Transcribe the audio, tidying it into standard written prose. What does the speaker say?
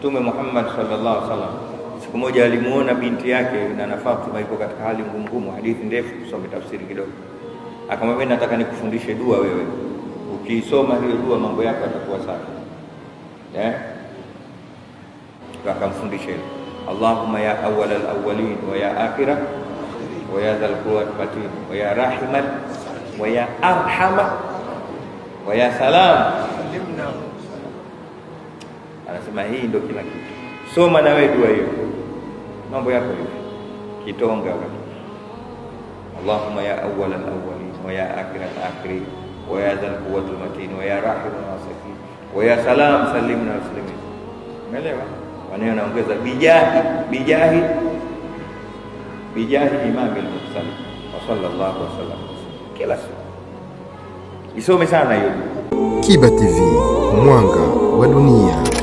Mtume Muhammad sallallahu alaihi wasallam siku moja alimuona binti yake na Fatima yuko katika hali ngumu ngumu, hadithi ndefu, tusome tafsiri kidogo. Akamwambia, nataka nikufundishe dua wewe, ukiisoma hiyo dua mambo yako yatakuwa safi. Eh? Akamfundisha hilo, Allahumma ya awwal al-awwalin wa ya akhira wa ya dhal quwwati matin wa ya rahiman wa ya arhama wa ya salam. Anasema hii ndio kila kitu. Soma na wewe dua hiyo, mambo yako hivi kitonga. Allahumma ya awwal al-awwalin wa ya akhir al-akhirin wa ya dhal quwwati matin wa ya rahim al-masakin wa ya salam salimna muslimin. Umeelewa? Wanayo naongeza bijahi bijahi bijahi imamil mursalin wa sallallahu wasallam. Kila siku isome sana hiyo. Kiba TV, mwanga wa dunia.